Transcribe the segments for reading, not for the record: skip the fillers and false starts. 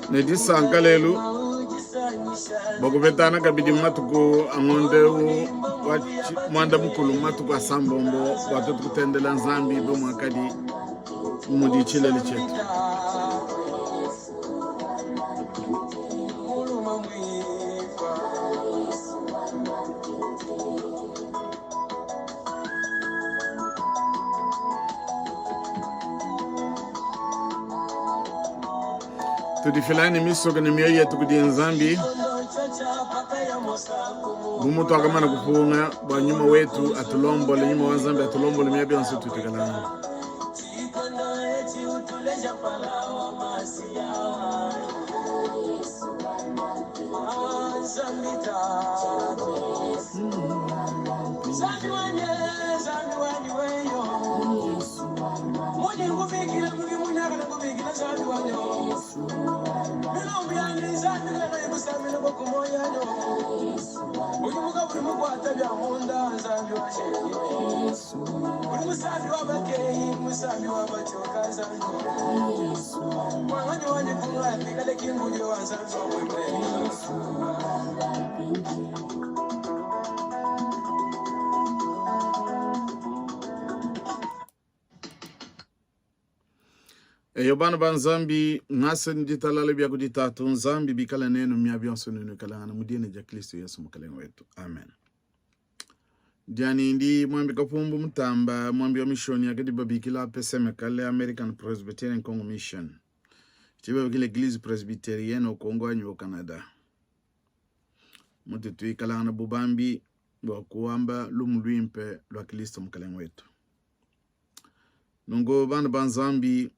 Ne disanka lelu bua kupetana kabidi mu matuku a ngondo eu wa muanda mukulu matuku asambombo bua tuetu kutendela Nzambi bu muakadi mudi tshilele tshietu. Tudifilayi ne misoko ne mioyo yetu kudi Nzambi bu mutuakamana kupunga bua nyuma wetu atulombole, nyuma wa Nzambi atulombole miaba yonso tutukalanga. Eyo bana ba Nzambi, ngasa ni ditalala bia kudi Tatu Nzambi bikala nenu miaba yonso nuikalangana mu dina dia Kristo Yesu Mukalenge wetu. Amen. Diani ndi Mwambi Kapumbu Mutamba, mwambi wa mishoni yakadi babikila APCM kale American Presbyterian Congo Mission. Tshibabikila Eglise Presbyterienne au Congo anyi au Canada. Mutu tuikalangana bubambi bua kuamba lumu luimpe lua Kristo Mukalenge wetu. Nunku bana ba Nzambi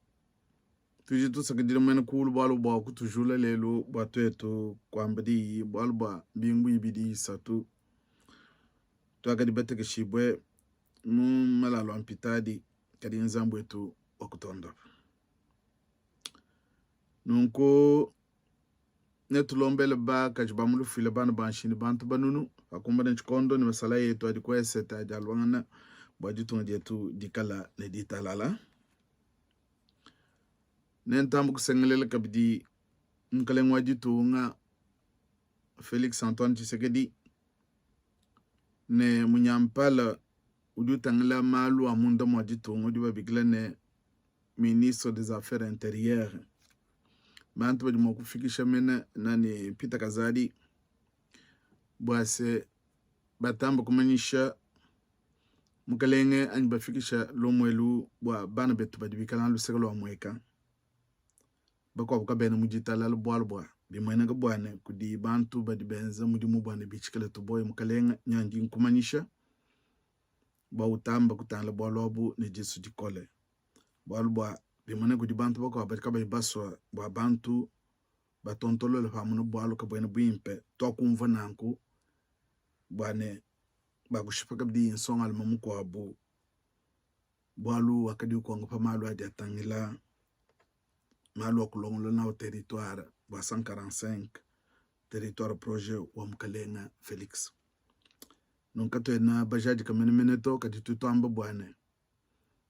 tudi tusakidila muena kulu bualu bua kutujula lelu bua tuetu kuamba diyi bualu bua mbingu ibidi isatu tuakadi batekeshibue mu malalu a mpitadi kadi Nzambi wetu wa kutondopa. Nunku netulombele bakaji ba mu lufuila bana ba nshini bantu banunu pakumbana tshikondo ne masalayi etu adi ku esete adi aluangana bua ditunga dietu dikala ne ditalala. Nentamba kusengelela kabidi mukalenge wa ditunga Felix Antoine Tshisekedi ne munyampala udi utangila malu a munda mua ditunga udi babikila ne ministre des affaires interieures bantu badi mua kufikisha mene nani Peter Kazadi bua se batamba kumanyisha mukalenge anyi bafikisha lumu elu bua bana betu badi bikala luseke lua mueka bakuabu kabena mu ditalala bualu bua bimueneka bua ne kudi bantu badi benza mudimu bua ne bitshikale tuboyi mukalenge nyandi nkumanyisha bua utamba kutangila bualu abu ne disu dikole bualu bua bimueneka kudi bantu bakuabu badi kabayi basua bua bantu batontolole pamue ne bualu kabuena buimpe tuakumvua nanku bua ne bakushipa kabidi nsongalume mukuabu bualu wakadi ukonka pa malu adi atangila malu a kulongolola nawu territoire bua 145 territoire projet wa mukalenga Felix. Nunku katuena bajadika menemene to, kadi tudi tuamba bua ne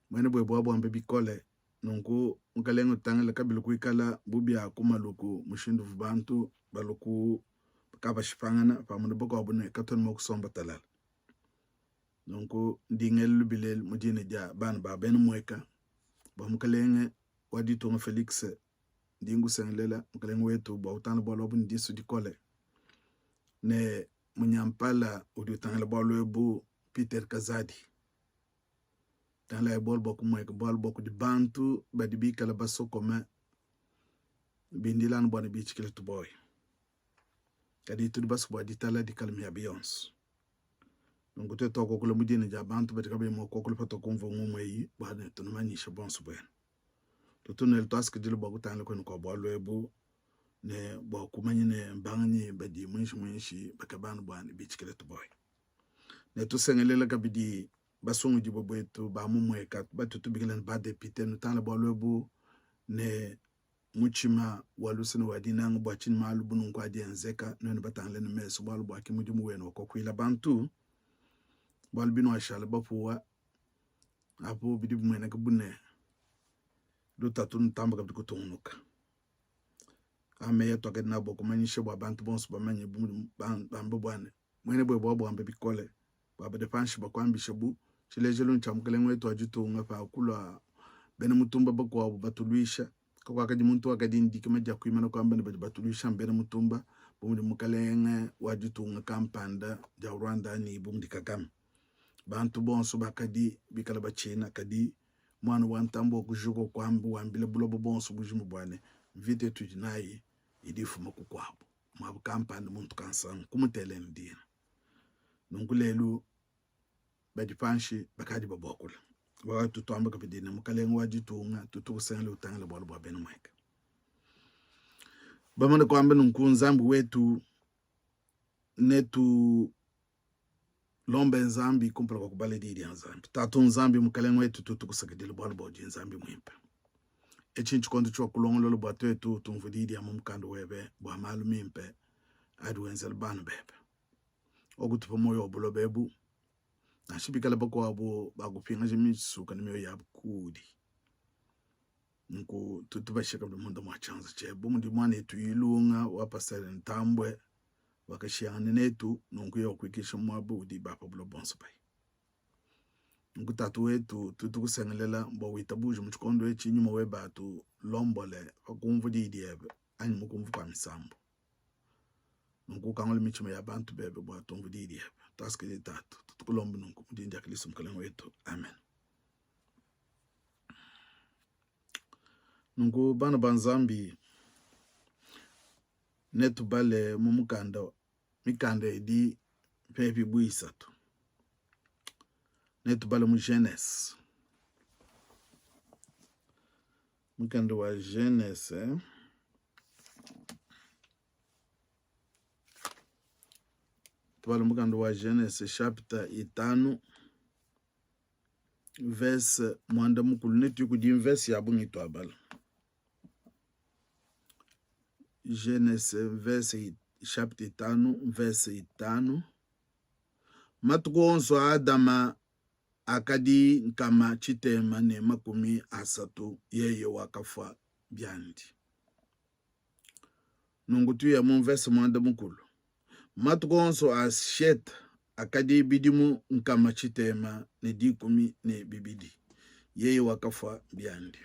muena buebu abuambe bikole. Nunku mukalenga utangila kabilu kuikala bu bia ku maluku mushindu uvua bantu baluku kabashipangana pamue ne bakuabu ne katuena mua kusomba talala. Nunku ndi ngela lubila elu mu dina dia bana ba bena mueka bua mukalenge wa ditunga Felix, ndi nkusengelela mukalenge wetu bua utangile bualu abu ne disu dikole ne munyampala udi utangila bualu ebu Peter Kazadi. Tangilayi bualu bua kumueka bualu bua kudi bantu badi bikale basokome bindila anu bua ne bitshikile tuboyi. Kadi tudi basue bua ditalala dikale miaba yonso. Nunku tuetu tuakuakula mu dina dia bantu badi kabayi mua kuakula patuakumvua ngumu eyi bua ne tunumanyishe bonso buenu. Tutu nuela tuasakidila bua kutangila kuenu kua bualu ebu ne bua kumanya ne mbanganyi badi muinshi muinshi bakeba anu bua ne bitshikile tuboyi. Ne tusengelela kabidi basungudibue buetu ba mu mueka batu tubikila ne badepite nutangile bualu ebu ne mutshima wa luse ne wa dinanga bua tshinyi malu bu nunku adi enzeka nuenu batangile ne mesu bualu bua ki mudimu wenu wa kuakuila bantu bualu binuashala bapuwa apu bidi bimueneka bu ne. Lutatu nutamba kabidi kutungunuka. Aa meyi atuakadi nabu bua kumanyisha bua bantu bonso bamanye bu mudi bamba bua ne, Muena buebe wabuambe bikole bua badi panshi bakuambishe bu tshilejelu ntshia mukelenge wetu wa ditunga pa kulua bena mutumba bakuabu batuluisha. Kakuakadi muntu wakadi ne dikima dia kuimana kuamba ne badi batuluisha mbena mutumba bu mudi mukelenge wa ditunga kampanda dia Rwanda anyi bu mudi Kagame. Bantu bonso bakadi bikala batshina kadi muana wa ntambue wakujuka kuamba wambila buloba buonso bujima bua ne mvita itudi nayi idi ifuma kukuabu muabu kampanda muntu kansanga kumutela ne dina. Nunku lelu badi panshi bakadi babuakula. Bua tuamba kabidi ne mukalenge wa ditunga tutu kusengela utangila bualu bua bena mueka. Bamane kuamba nunku Nzambi wetu netu lombe Nzambi kumpala kua kubala Diyi dia Nzambi. Tatu Nzambi, Mukalenge wetu, tutu kusakidila bualu bua udi Nzambi muimpe. Etshi ntshikondo tshiwa kulongolola bua tuetu tumvue diyi dia mu mukanda webe bua malu mimpe adi wenzela bana bebe. Wakutupa muoyo wa buloba ebu, nansha bikala bakuabu bakupingaja misuka ne mioyo yabu kuudi. Nunku tutu bashiye kabidi munda mua tshianza tshiebe bu mudi muanetu Ilunga wa Pastere Ntambue wakashiyangana netu, nunku yeye wakuikisha muaba udi ba pa buloba bonso bayi. Nunku Tatu wetu, tudi tukusengelela bua witabuje mu tshikondo etshi nyuma webe atulombole pa kumvua diyi diebe anyi mu kumvua kua misambu. Nunku ukangule mitshima ya bantu bebe bua tumvue diyi diebe. Tuasakidile Tatu, tutukulomba nunku mu dina dia Kristo Mukalenge wetu. Amen. Nunku bana ba Nzambi, netubale mu mukanda mikanda idi pepi bu isatu. Netubale mu Genese, mukanda wa Genese tubale mukanda wa Genese chapitre itanu verse muanda mukulu netuye kudi mvese ya bungi tuabala Genese verse chapitre itanu verse itanu matuku onso a Adama akadi nkama tshitema ne makumi asatu yeye wakafua biandi. Nunku tuya mu mvese muanda mukulu. Matuku onso a Sheta akadi bidimu nkama tshitema ne dikumi ne bibidi, yeye wakafua biandi.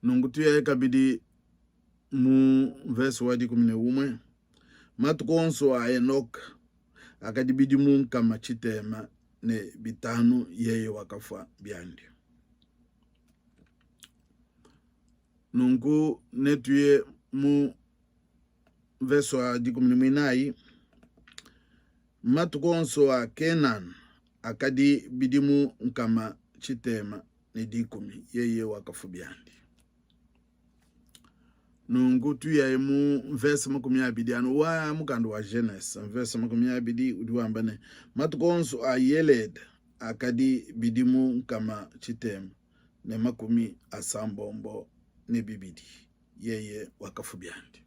Nunku tuyaye kabidi mu mvese wa 11. Matuku onso a Enoka akadi bidimu nkama tshitema ne bitanu, yeye wakafua biandi. Nunku netuye mu mvese wa 14. Matuku onso a Kenana akadi bidimu nkama tshitema ne dikumi, yeye wakafua biandi. Nunku tuyaye mu mvese 20 anu wa mukanda wa Genese. Mvese 20 udi wamba ne, matuku onso a Yelede akadi bidimu nkama tshitema ne makumi asambombo ne bibidi, yeye wakafua biandi.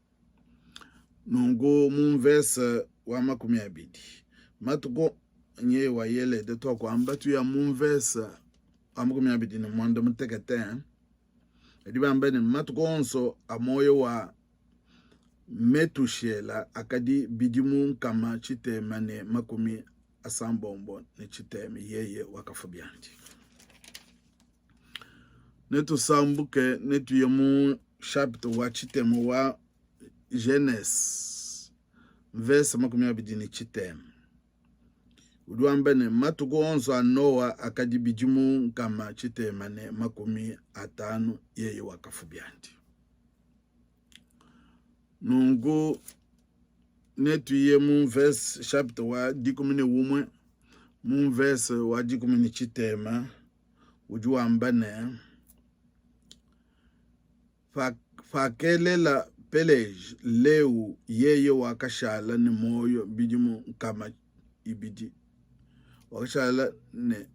Nunku mu mvese wa 20 matuku nyeye wa Yelede tuakuamba tuya mu mvese wa 25 badi bamba ne matuku onso a muoyo wa Metushela akadi bidimu nkama tshitema ne makumi asambombo ne tshitema, yeye wakafua biandi. Netusambuke netuye mu chapitre wa tshitema wa Genese mvese 23 udi wamba ne matuku onso a Noa akadi bidimu nkama tshitema ne makumi atanu, yeye wakafua biandi. Nunku netuye mu mvese chapitre wa 11 mu mvese wa dikumi ne tshitema udi wamba ne pakelela Peleji Leu, yeye wakashala ne muoyo bidimu nkama ibidi, wakashala ne,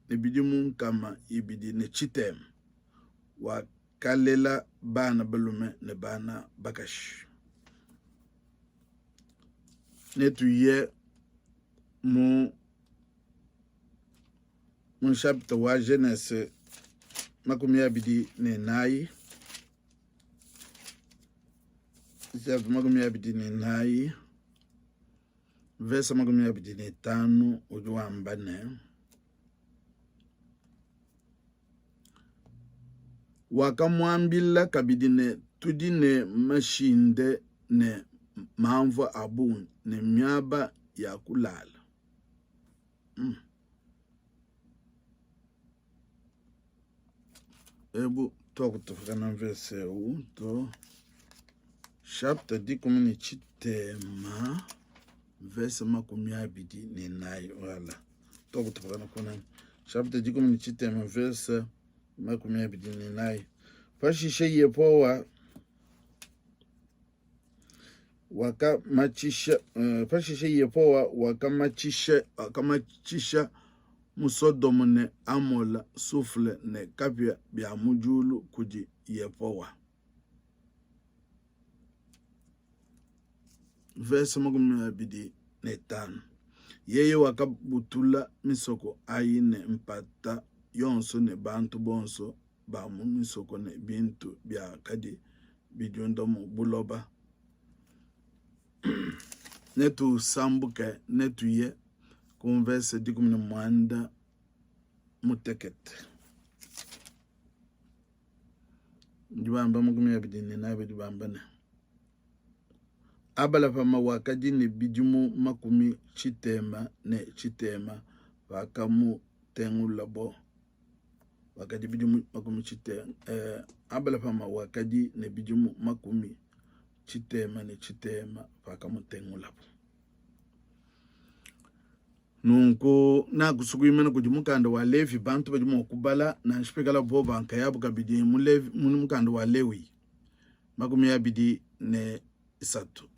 ne bidimu nkama ibidi ne tshitema, wakalela bana balume ne bana bakashi. Netuye mu mu chapitre wa Genese. 24, chapitre 24 verse 25 udi wamba ne, Wakamuambila kabidi ne, Tudi ne mashinde ne mamvua a bungi ne miaba ya kulala. Ebu tuakutupakana mvese eu to chapitre 13 verse 24 wala tuakutupakana kuna chapitre 13 verse 24. Pashishe Yehowa wakamatshisha pashishe Yehowa wakamatshisha wakamatshisha mu Sodomo ne Amola sufle ne kapia bia mu diulu kudi Yehowa. Verse 25. Yeye wakabutula misoko ayi ne mpata yonso ne bantu bonso ba mu misoko ne bintu biakadi bidiunda mu buloba. Netusambuke, netuye ku mvese 16. Ndi bamba 24 badi bamba ne, Abalahama wakadi ne bidimu 60 pakamutengulabo. Wakadi bidimu makumi tshitema eh, Abalahama wakadi ne bidimu 63 pakamutengulabo. Nunku nakusukuimana kudi mukanda wa Levi, bantu badi mua kubala nansha pikala boba nkayabu kabidi mu Levi, mu mukanda wa Lewi 23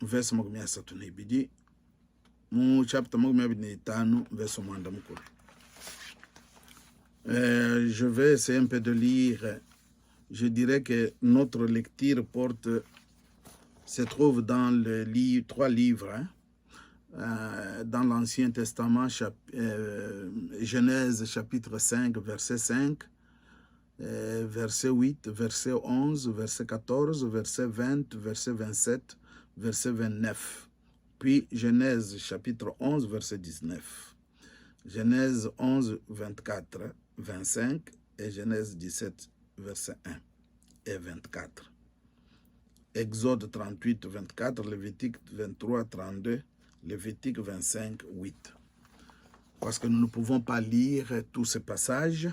verse 32 mu chapitre 25 verse 9. Je vais essayer un peu de lire. Je dirais que notre lecture porte, se trouve dans le livre, trois livres, hein. Dans l'Ancien Testament, Genèse chapitre 5, verset 5, verset 8, verset 11, verset 14, verset 20, verset 27, verset 29. Puis Genèse chapitre 11, verset 19. Genèse 11, 24, 25 et Genèse 17, verset 1 et 24. Exode 38, 24, Lévitique 23, 32, Lévitique 25, 8. Parce que nous ne pouvons pas lire tous ces passages.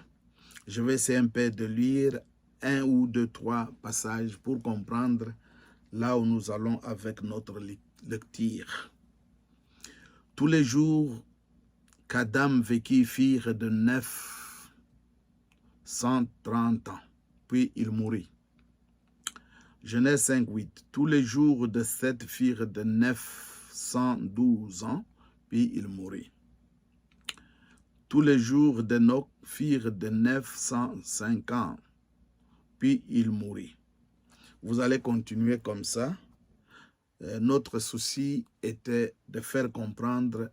Je vais essayer un peu de lire un ou deux, trois passages pour comprendre là où nous allons avec notre lecture. Tous les jours qu'Adam vécut firent de 930 ans, puis il mourit. Genèse 5, 8. Tous les jours de Seth firent de 912 ans, puis il mourit. Tous les jours d'Enoch firent de 905 ans, puis il mourit. Vous allez continuer comme ça. Notre souci était de faire comprendre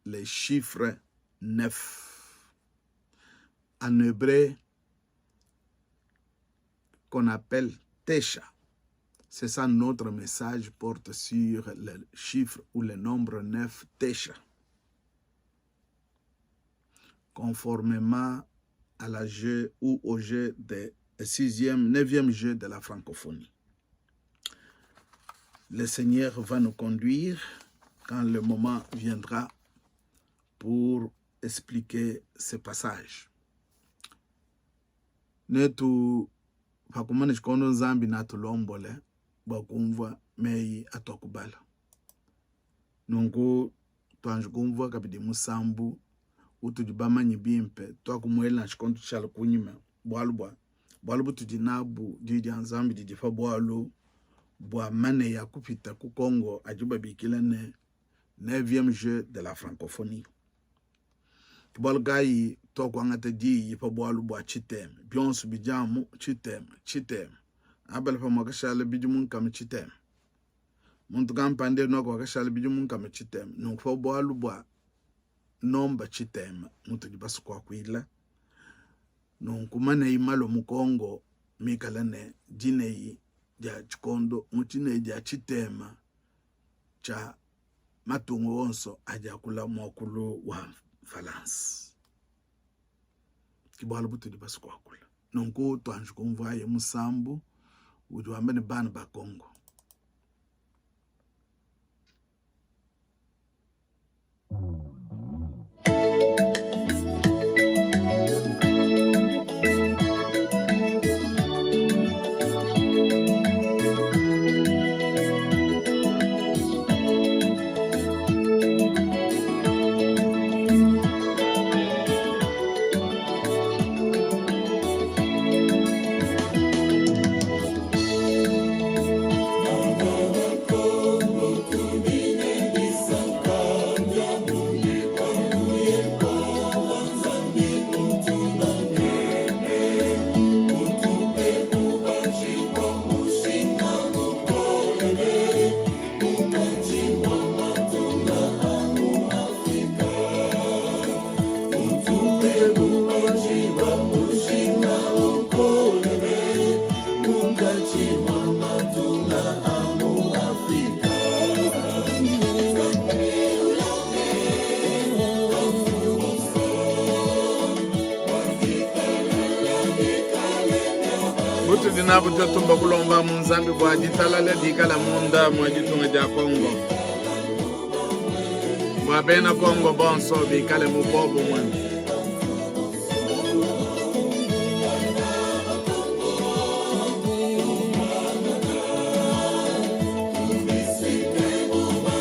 les chiffres 9. En hébreu, qu'on appelle Tesha. C'est ça notre message porte sur le chiffre ou le nombre 9 Tesha. Conformément à la jeu ou au jeu de 6e, 9e jeu de la francophonie. Le Seigneur va nous conduire quand le moment viendra pour expliquer ce passage. Netu pakumana tshikondo Nzambi natulombole bua kumvua meyi atuakubala. Nunku tuanji kumvua kabidi musambu utudi bamanye bimpe, tuakumuela tshikondo tshishala kunyima, bualu bua bualu butudi nabu Diyi dia Nzambi didi pa bualu bua maneya kupita ku Congo adi babikila ne 9e jeu de la francophonie. Ke bualu kayi tuakuangata diyi pa bualu bua tshitema, bionso bidi amu tshitema, tshitema. Abalahama wakashala bidimu 60. Muntu kampanda Enoka wakashala bidimu 60. Nunku pa bualu bua nomba tshitema mutudi basue kuakuila. Nunku maneyi malue mu Kongo mikale ne dineyi dia tshikondo mu tshineyi dia tshitema tshia matunga onso adi akula muakulu wa Mfalansa. Ke bualu butudi basue kuakula. Nunku tuanji kumvuaye musambu udi wamba ne bana ba Kongo. Butudi nabu tuetu mbakulomba mu Nzambi bua ditalala dikala munda mua ditunga dia Kongo, bua bena Kongo bonso bikale mu buobumue.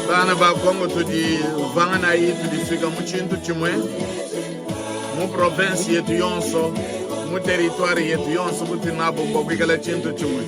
Bana ba Kongo tudi vanganayi tudisuika mu tshintu tshimue mu province yetu yonso mu territoire yetu yonso buti nabo bua kuikala tshintu tshimue.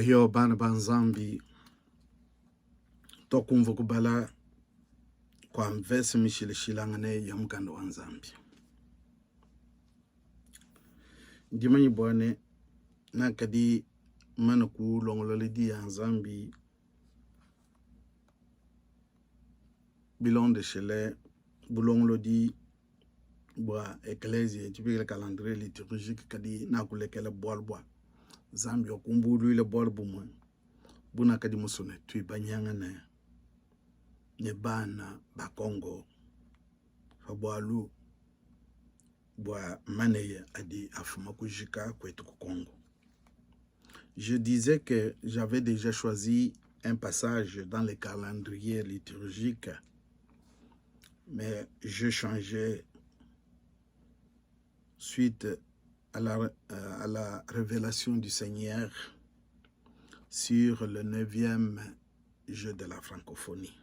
Eyo, bana ba Nzambi, tuakumvua kubala kua mvese mishilashilangane ya mukanda wa Nzambi. Ndi manye bua ne nakadi mane kulongolola di ya Nzambi bilondeshele bulongolodi bua ekleziya tshibikila calendrier liturgique kadi nakulekela bualu bua Nzambi wakumbuluila bualu bumue bunakadi musue ne tuibanyangane ne bana ba Kongo pa bualu bua maneya adi afuma kujika kuetu ku Kongo. Je disais que j'avais déjà choisi un passage dans le calendrier liturgique, mais j'ai changé suite à la, à la révélation du Seigneur sur le neuvième jeu de la francophonie.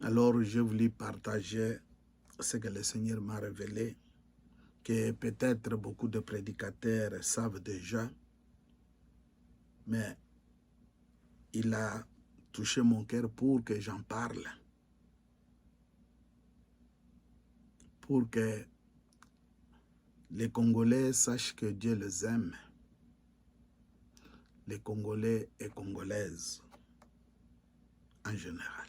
Alors, je voulais partager ce que le Seigneur m'a révélé, que peut-être beaucoup de prédicateurs savent déjà, mais il a touché mon cœur pour que j'en parle, pour que les Congolais sachent que Dieu les aime, les Congolais et Congolaises en général.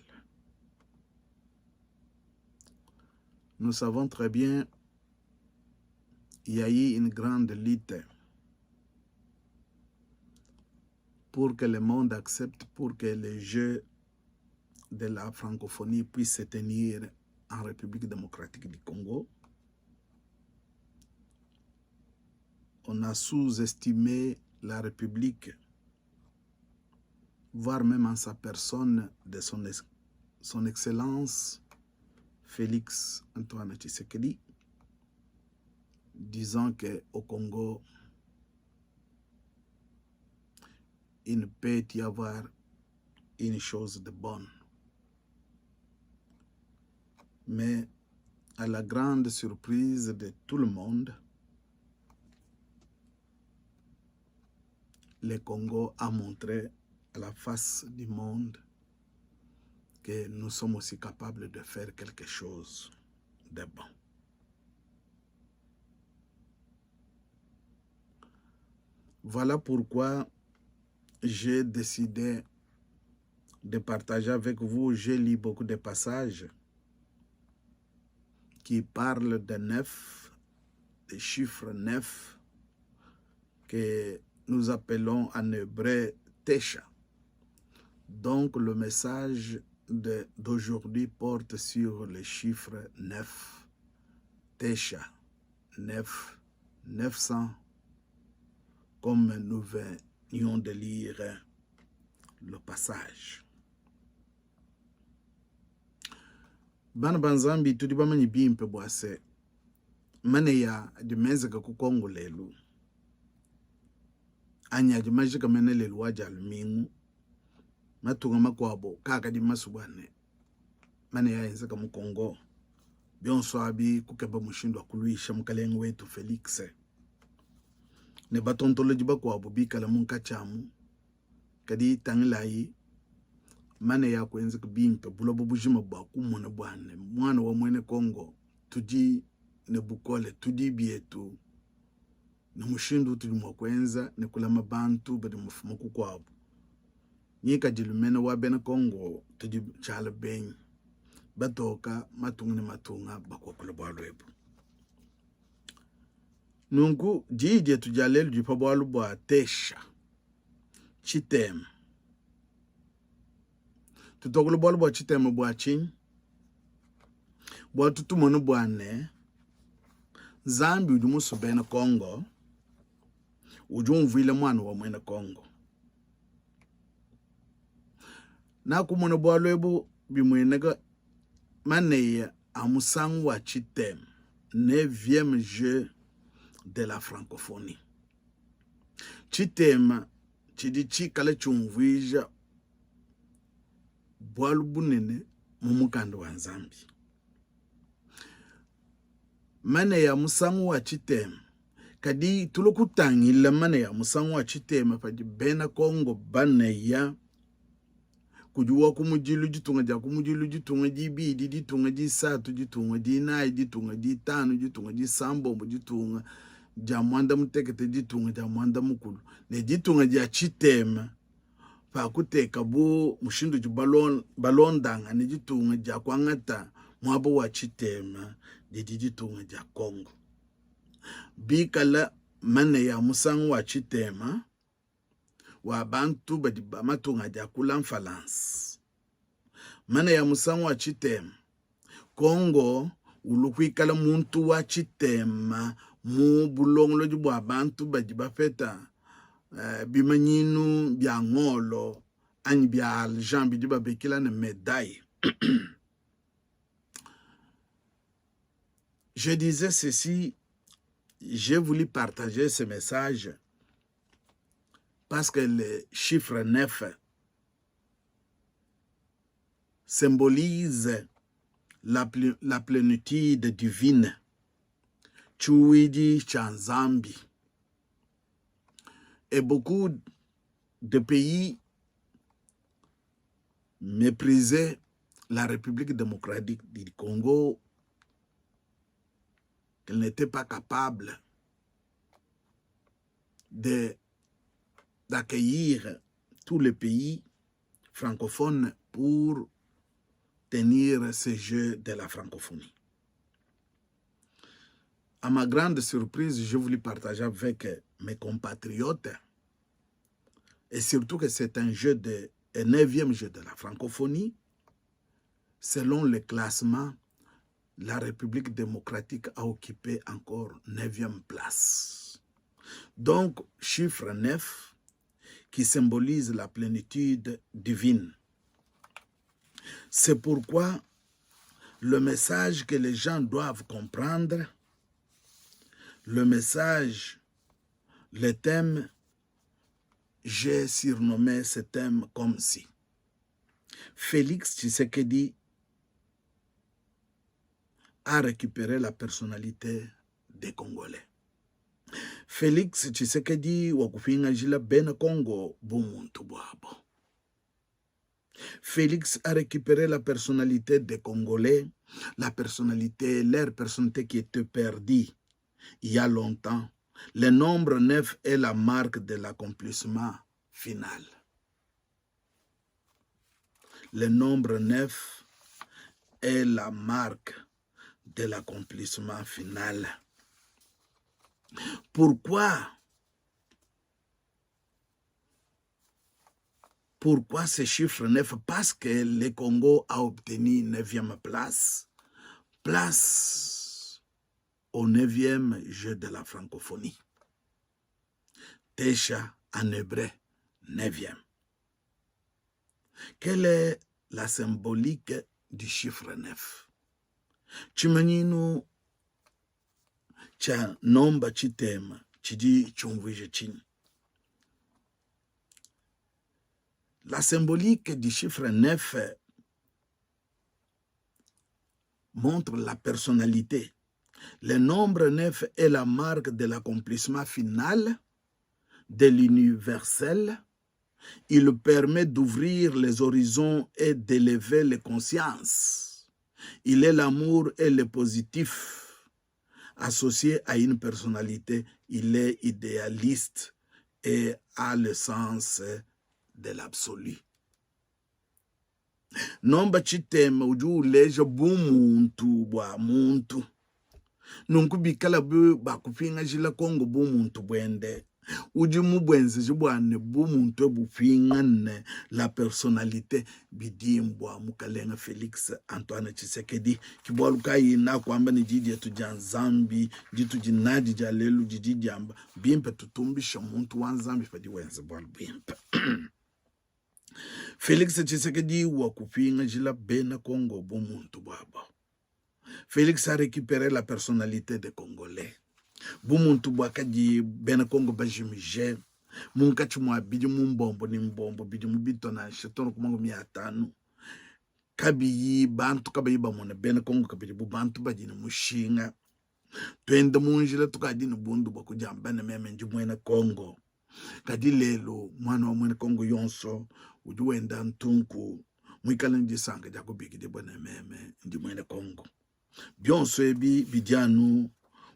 Nous savons très bien il y a eu une grande lutte pour que le monde accepte, pour que les jeux de la francophonie puissent se tenir en République démocratique du Congo. On a sous-estimé la République, voire même en sa personne de son, son Excellence Félix Antoine Tshisekedi, disant qu'au Congo, il ne peut y avoir une chose de bonne. Mais à la grande surprise de tout le monde, le Congo a montré à la face du monde que nous sommes aussi capables de faire quelque chose de bon. Voilà pourquoi j'ai décidé de partager avec vous. J'ai lu beaucoup de passages qui parlent de neuf, des chiffres neuf que nous appelons en hébreu Tesha. Donc le message d'aujourd'hui porte sur le chiffre 9. Tesha, 9, 900, comme nous venions de lire le passage. Bana ba Nzambi tudi bamanye bimpe bua se maneya adi menzeka ku Kongo lelu anyi adi majika mene lelu wa dia lumingu matunga makuabo kaakadi masue bua ne maneya enzeka mu Kongo bionso abi kukeba mushindu wa kuluisha mukalenge wetu Felix ne batontolodi bakuabo bikala munkatshi amu. Kadi tangilayi maneya akuenzeka bimpe buloba bujima bua kumona bua ne muana wa muena Kongo tudi ne bukole, tudi bietu ne mushindu utudi mua kuenza ne kulama bantu badi mufuma kukuabu. Ngikadilu mene wa bena Kongo tudi tshiala benyi batoka matunga ne matunga bakuakula bualu ebu. Nunku diyi dietu dia lelu didi pa bualu bua tesha tshitema. Tutuakula bualu bua tshitema bua tshinyi? Bua tutumone bua ne Nzambi udi musue bena Kongo, udi umvuila muana wa muena Kongo. Nakumona bualu ebu bimueneka maneya a musangu wa tshitema, neuvième jeu de la francophonie. Tshitema tshidi tshikale tshiumvuija bualu bunene mu mukanda wa Nzambi. Maneya a musangu wa tshitema. Kadi tulua kutangila manaya a musangu wa tshitema padi bena Kongo banaya kudi wa kumudilu, ditunga dia kumudilu, ditunga dibidi, ditunga disatu, ditunga dinayi, ditunga ditanu, ditunga disambombo, ditunga dia muanda mutekete, ditunga dia muanda mukulu ne ditunga dia tshitema pa kuteka bu mushindu udi balondangane ditunga dia kuangata muaba wa tshitema didi ditunga dia Congo. Bikala manaya a musangu wa tshitema wa bantu badi ba matunga adi akula Mfalansa, manaya a musangu wa tshitema Congo ulu kuikala muntu wa tshitema mu bulongolodi bua bantu badi bapeta eh, bimanyinu bia ngolo anyi bia argent bidi babikila ne medaille. Je disais ceci, j'ai voulu partager ce message parce que le chiffre 9 symbolise la, la plénitude divine, tshiuwidi tshia Nzambi. Et beaucoup de pays méprisaient la République démocratique du Congo, qu'elle n'était pas capable de d'accueillir tous les pays francophones pour tenir ce jeu de la francophonie. À ma grande surprise, je voulais partager avec mes compatriotes et surtout que c'est un jeu de un neuvième jeu de la francophonie. Selon le classement, la République démocratique a occupé encore neuvième place. Donc, chiffre 9 qui symbolise la plénitude divine. C'est pourquoi le message que les gens doivent comprendre, le message, le thème, j'ai surnommé ce thème comme si Félix Tshisekedi a récupéré la personnalité des Congolais. Félix Tshisekedi wakupingajila bena Congo bumuntu buabo. Félix a récupéré la personnalité des Congolais, la personnalité, leur personnalité qui était perdue il y a longtemps. Le nombre 9 est la marque de l'accomplissement final. Le nombre 9 est la marque de l'accomplissement final. Pourquoi Pourquoi ce chiffre 9 Parce que le Congo a obtenu 9e place, place au 9e jeu de la francophonie. Tesha en hébreu, 9e. Quelle est la symbolique du chiffre 9? Tshimanyinu tshia nomba tshitema tshidi tshiumvuija tshinyi? La symbolique du chiffre 9 montre la personnalité. Le nombre 9 est la marque de l'accomplissement final de l'universel. Il permet d'ouvrir les horizons et d'élever les consciences. Il est l'amour et le positif. Associé à une personnalité, il est idéaliste et a le sens de l'absolu. Nomba tshitema udi uleja bumuntu bua muntu. Nunku bikala bakupingajila Kongo bumuntu buende, udi mu buenzeji bua ne bumuntu ebupingane la personnalite bidi mbua Mukalenga Felix Antoine Tshisekedi. Ki bualu kayi nakuamba ne di dietu dia Nzambi ditudi nadi dia lelu didi diamba bimpe tutumbisha muntu wa Nzambi padi wenza bualu buimpe. Felix Tshisekedi wa kupingajila bena Congo bumuntu buabo. Felix a récupéré la personnalité des Congolais. Bumuntu buakadi bena Congo bajimije munkatshi mua bidimu mbombo ne mbombo bidimu bitua nansha too ne ku makumi atanu kabiyi bantu kabayi bamona bena Congo kabidi bu bantu badi ne mushinga. Tuenda mu njila tukadi ne bundu bua kudiamba ne meme ndi muena Kongo. Kadi lelu muana wa muena Kongo yonso udi wenda ntunku muikale ne disanka dia kubikidibua ne meme ndi muena Kongo. Bionso ebi bidi anu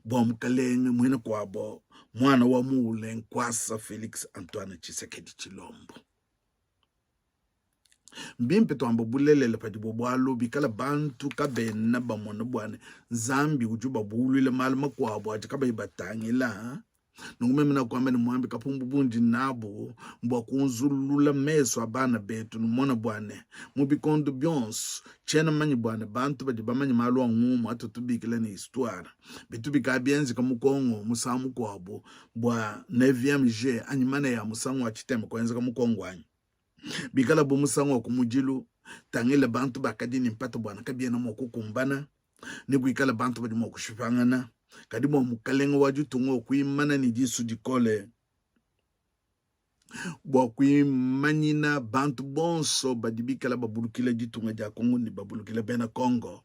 bua mukalenge muena kuabo muana wa muule nkuasa Felix Antoine Tshisekedi Tshilombo. Mbimpe tuambe bulelela padibo bualu bikala bantu kabena bamona bua ne Nzambi udi ubabuluila malu makuabu adi kabayi batangila. Nunku meme nakuamba ne muambi kapumbu bundi nabu mbua kunzulula mesu a bana betu numona bua ne mu bikondo bionso tshiena manye bua ne bantu badi bamanye malu a ngumu atu tubikila ne histoire bitu bikala bienzeka mu Kongo musangu mukuabu bua 9e anyi mana ya musangu wa tshitema kuenzeka mu Kongo anyi bikala bu musangu wa kumudilu tangila bantu bakadi ne mpata bua ne kabiena mua kukumbana ne kuikala bantu badi mua kushipangana kadi bua mukalenge wa ditunga kuimana ne disu dikole bua kuimanyina bantu bonso badi bikala babulukila ditunga dia Kongo ne babulukila bena Kongo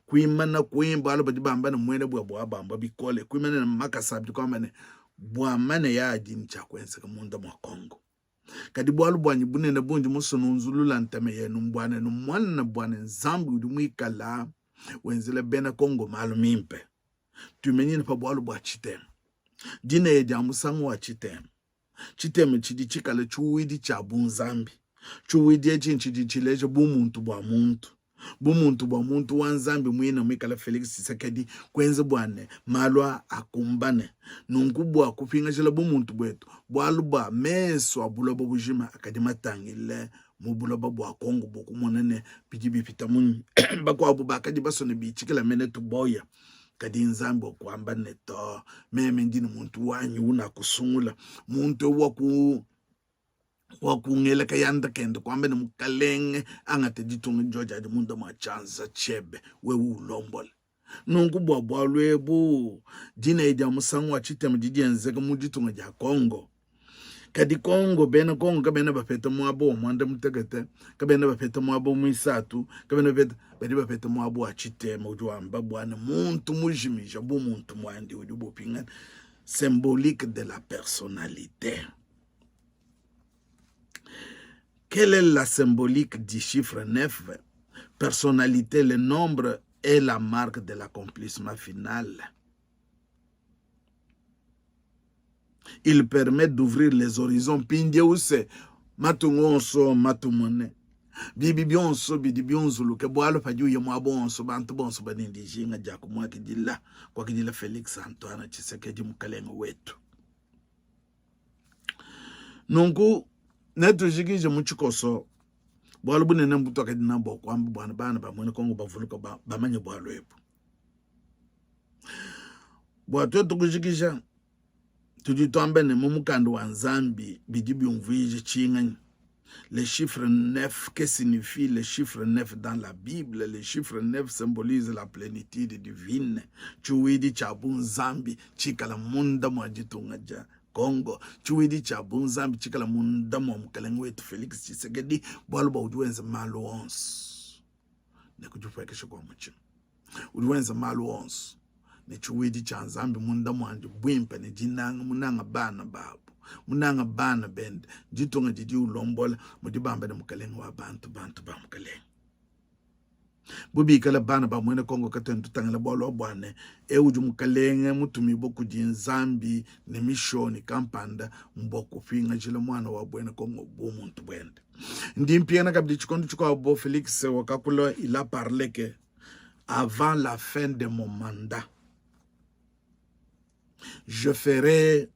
kuimana kuimba bualu badi bamba ne muena bua bua bamba bikole kuimana ne makasa abidi kuamba ne bua mane ya adi ne tshia kuenzeka munda mua Kongo Kadi bualu buanyi bunene bundi musue nunzulula ntema yenu mbua ne numone bua ne Nzambi udi muikala wenzela bena Kongo malu mimpe. Tuimenyine pa bualu bua tshitema. Dinaya dia musangu wa tshitema. Tshitema tshidi tshikala tshiuwidi tshia bunzambi. Tshiuwidi etshi ntshidi tshileja bumuntu bua muntu. Bumuntu bua muntu wa Nzambi muine muikala Felix Tshisekedi kuenza bua ne malu aa akumbane. Nunku bua kupingajila bumuntu buetu, bualu bua mesu a buloba bujima akadi matangile mu buloba bua Kongo bua kumona ne bidi bipita munyi. Bakuabu bakadi basue ne bitshikila mene tuboya, kadi Nzambi wakuamba ne to, meme ndi ne muntu wanyi unakusungula, muntu eu waku wakungela kayanda kende kuamba ne mukalenge angate ditunga diodi adi munda mua tshianza tshiebe wewe ulombole nunku bua bualu ebu dinaya dia musangu wa tshitema didi dienzeka mu ditunga dia Congo kadi Congo bena Congo kabena bapeta muaba wa muanda mutekete kabena bapeta muaba muisatu kabena bapeta badi bapeta muaba wa tshitema udi wamba bua ne muntu mujimija bu muntu muandi udi bupingana symbolique de la personnalité Quelle est la symbolique du chiffre 9 Personnalité, le nombre est la marque de l'accomplissement final. Il permet d'ouvrir les horizons. Mpindieu se matunga onso matumone bibi bionso bidi biunzuluke bualu padi uya muaba onso bantu bonso badi ne dijinga dia kumuakidila kuakidila Felix Antoine Tshisekedi mukalenge wetu. Nunku netujikije mu tshikoso bualu bunene mbutuakadi nabu bua kuamba bua bana ba muena Kongo bavuluka bamanye bualu ebu. Bua tuetu kujikija, tudi tuamba ne mu mukanda wa Nzambi bidi biumvuija tshinganyi? Le chiffre 9, que signifie le chiffre 9 dans la Bible? Le chiffre 9 symbolise la plénitude divine. Tshiuwidi tshia bunzambi tshikala munda mua ditunga dia Congo. Tshiuwidi tshia bunzambi tshikala munda mua mukalenge wetu Felix Tshisekedi, bualu bua udi wenza malu onso ne kudipuekesha kua mutshima. Udi wenza malu onso ne tshiwidi tshia Nzambi munda muandi, buimpe ne dinanga, munanga bana babu, munanga bana bende, ditunga didi ulombola, mudi bamba ne mukalenge wa bantu, bantu ba mukalenge. Bu bikala bana ba muena Kongo katuena tutangila bualu bua ne eu udi mukalenge mutumibue kudi Nzambi ne mishoni kampanda mbua kupingajila muana wa buena Kongo bumuntu buende. Ndi mpingana kabidi tshikondo tshikuabo Felix wakakula il a parlé que avant la fin de mon mandat je ferai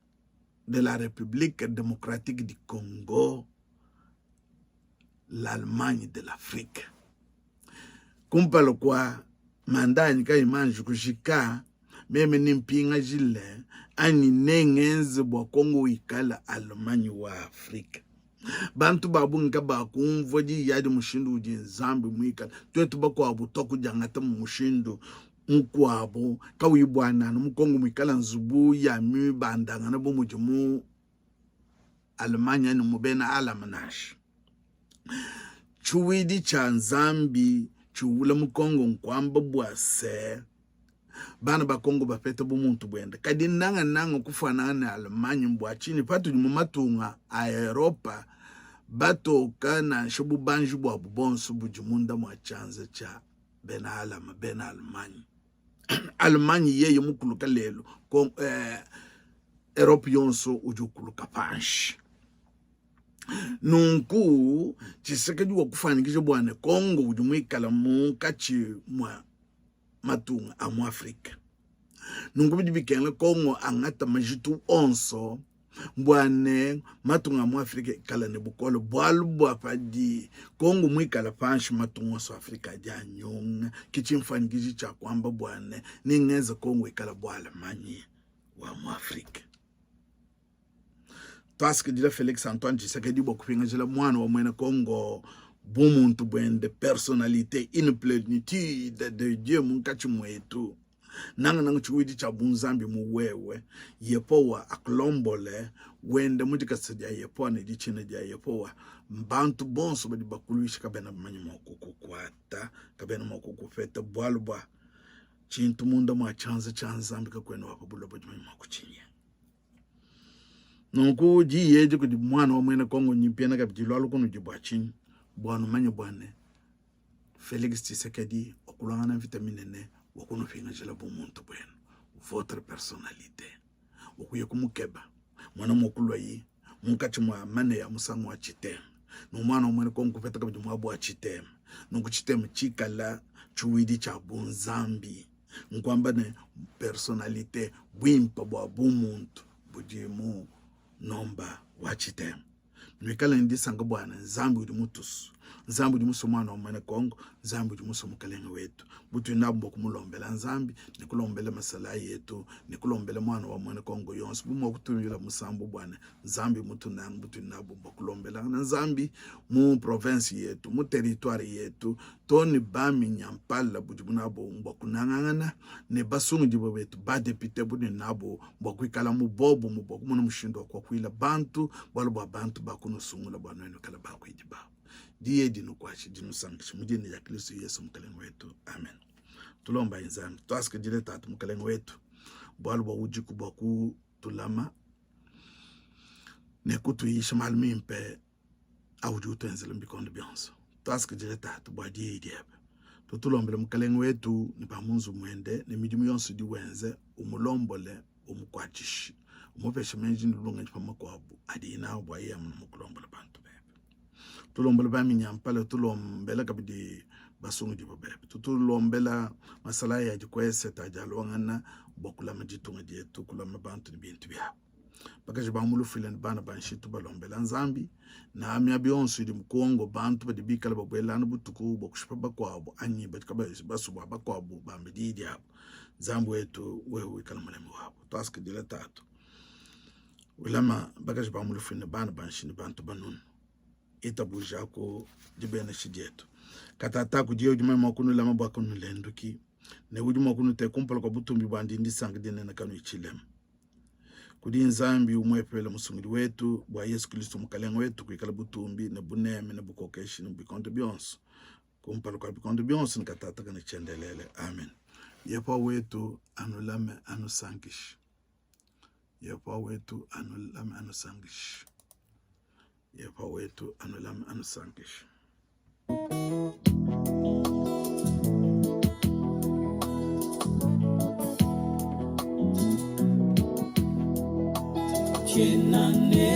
de la République démocratique du Congo l'Allemagne de l'Afrique. Kumpala kua manda anyi kayi manji kujika, meme nempingajile anyi nengenze bua Congo ikale Allemagne wa Afrique. Bantu ba bungi kabakumvua diyi adi mushindu udi Nzambi muikale. Tuetu bakuabu tuakudiangata mu mushindu mukuabu kauyi buanana mu Congo muikale nzubu ya mibandangana bu mudi mu Allemagne anyi mu bena Alama nansha. Tshiuwidi tshia Nzambi tshiuwula mu Congo nkuamba bua se, Bana ba Kongo bapete bumuntu buende, kadi nangananga kufuanangana ne Allemagne. Mbua tshinyi patudi mu matunga a Europa batoka nansha bubanji buabu bonso budi munda mua tshianza tshia bena Alama, bena Allemagne? Allemagne yeye mukuluka lelu, Europe yonso udi ukuluka panshi. Nunku Tshisekedi wa kufuanyikija bua ne Kongo udi muikala munkatshi mua matunga a mu Afrika. Nunku bidi bikengela Kongo angata majitu onso bua ne matunga a mu Afrika ikala ne bukole, bualu bua padi Kongo muikala panshi matunga onso Afrika adi anyunga. Ke tshimfuanyikiji tshia kuamba bua ne ningenza Kongo ikala bu Allemagne wa mu Afrika. Tuasakidila Felix Antoine Tshisekedi bua kupingajila muana wa muena Congo bumuntu buende, personnalite, une plenitude de Dieu munkatshi muetu, nangananga tshiwidi tshia bunzambi mu wewe. Yepowa akulombole, wende mu dikasa dia Yepowa ne ditshina dia Yepowa. Bantu bonso badi bakuluisha kabena bamanye mua kukukuata, kabena mua kukupeta, bualu bua tshintu munda mua tshianza tshia Nzambi kakuena wa pa buloba udi mumanye mua kutshinyenga. Nunku diyi edi kudi muana wa muena Kongo nyimpiena kabidi lualu kunudi bua tshinyi? Bua numanye bua ne Felix Tshisekedi wakuluangana mvita minene wa kunupingajila bumuntu buenu, votre personnalite, wakuya kumukeba muana muokuluayi munkatshi mua mane ya musangu wa tshitema no muana wa muena Kongo kupeta kabidi muabu wa tshitema. Nunku tshitema tshikala tshiwidi tshia bunzambi. Nkuamba ne personnalite, buimpa bua bumuntu budi mu nomba wa tshitema. Nuikale ne disanka bua ne Nzambi udi mutusu, Nzambi udi musue muana wa muena Kongo, Nzambi udi musue mukalenge wetu. Butudi nabu mbua kumulombela Nzambi ne kulombela masalayi etu ne kulombela muana wa muena Kongo yonso bu mua kutumbila musambu bua ne Nzambi mutunanga. Butudi nabu mbua kulombelangana Nzambi mu province yetu, mu territoire yetu to ne baminyampala budibu nabu mbua kunangangana ne basungidibue betu badepite budi nabu mbua kuikala mu bobumu bua kumona mushindu wa kuakuila bantu bualu bua bantu bakunusungula bua nuenu kala bakuidi babu. Diyi dinukuatshe dinusankishe mu dina dia Kristo Yesu Mukalenge wetu, amen. Tulombayi Nzambi, tuasakidile Tatu Mukalenge wetu bualu bua udiku bua kutulama ne kutuyisha malu mimpe audi utuenzela mu bikondo bionso. Tuasakidile Tatu bua diyi diebe. Tutulombele Mukalenge wetu ne ba mu nzubu muende ne midimu yonso idi wenze, umulombole, umukuatshishe, umupeshe meji ne lungenyi pa makuabu adiye nawu bua yeye amone mua kulombola bantu bebe. Tulombole baminyampala, tulombela kabidi basungidibue bebe. Tutulombela masalayi adi ku esete adi aluangana bua kulama ditunga dietu, kulama bantu ne bintu biabu. Bakaji ba mu lufuila ne bana ba nshitu balombela Nzambi na miaba yonso idi mu Kongo bantu badi bikale babuelana butuku bua kushipa bakuabu anyi badi kabayi basue bua bakuabu bambe diyi diabu. Nzambi wetu, wewe wikale mulami wabu. Tuasakidila Tatu, ulama bakaji ba mu lufuila ne bana ba nshi ne bantu banunu. Itabujaku dibenesha dietu. Katataka kudiye udi mua kunulama bua kanulenduki ne udi mua kunuteka kumpala kua butumbi buandi ndisanka dinene kanuyi tshilema. Kudi Nzambi umuepele Musungidi wetu, bua Yesu Kristo Mukalenge wetu, kuikala butumbi ne buneme ne bukokeshi ne bikondo bionso, kumpala kua bikondo bionso ne katataka ne tshiendelele. Amen. Yehowa wetu anulame anusankishe. Yehowa wetu anulame anusankishe. Yehowa wetu anulame anusankishe. Tshiena ne.